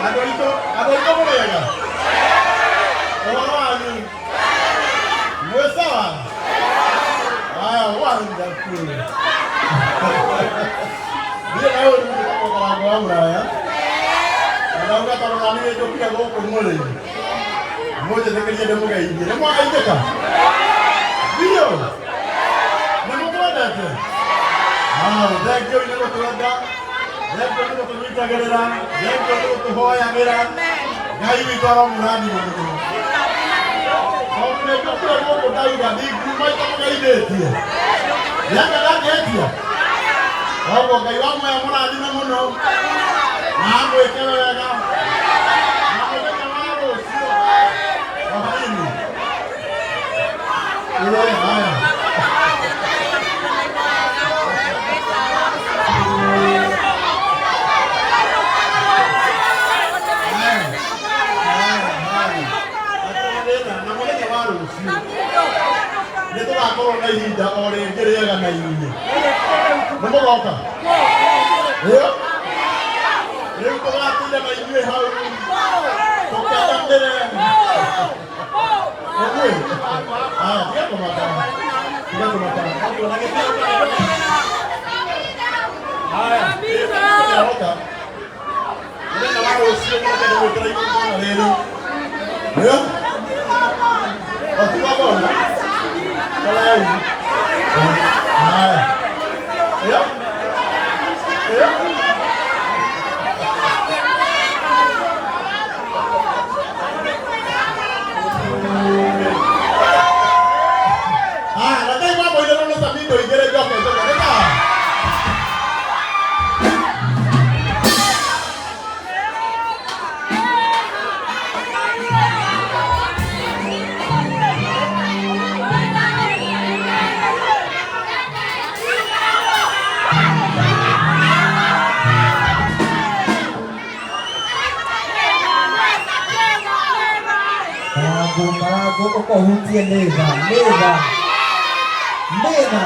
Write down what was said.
Andũ aitũ mũrĩega? Ũhoro wanyu? Mwĩ sawa? Aya, wonderful. Niĩ na ũyũ nĩ mũrango wa mũraya. Na ndauga tondũ nani nĩ njũkire gũkũ mũrĩ. Mũnjĩtĩkĩrie ndĩmũgeithie. Nĩ mwageithĩka? Biũ? Nĩ mũtwendete? Ah, thengiũ nĩ gũtwenda. Thengiũ nĩ gũtũnyitagĩrĩra. Thengiũ nĩ gũtũhoyagĩra. Ngai witũ aromũrathima mũno. Tondũ nĩ njũkire gũkũ ndauga ndingiuma itamũgeithĩtie. Nĩanga ndangĩhetia. Koguo Ngai wa muoyo mũrathime mũno. Na amwĩke wega. Na mũthenya wa rũciũ. O hanini. Ĩĩ, haya. Na mũthenya wa rũciũ nĩ tũgakorwo na ihinda o rĩngĩ rĩega na inyuĩ. Nĩ mũgoka? Ĩyo? Rĩu tũgatinda na inyuĩ hau tũkenanĩre. Ũguĩ? Haya, tiga kũmaka. Tiga kũmaka. Koguo na gĩtĩo kĩnene. Haya, nĩaroka. Mũthenya wa rũciũ mũroke ndĩmwĩkĩra igongona rĩrĩ. Ĩyo? O ti igongona? Kalai. Haya. Ĩyo? Ĩyo? Haya, na ndai mambo ile ndio Samido igere njoke njoke. Nĩ sawa? Karangu, karangu, ũkohutie nĩ tha, nĩ tha, nĩ tha.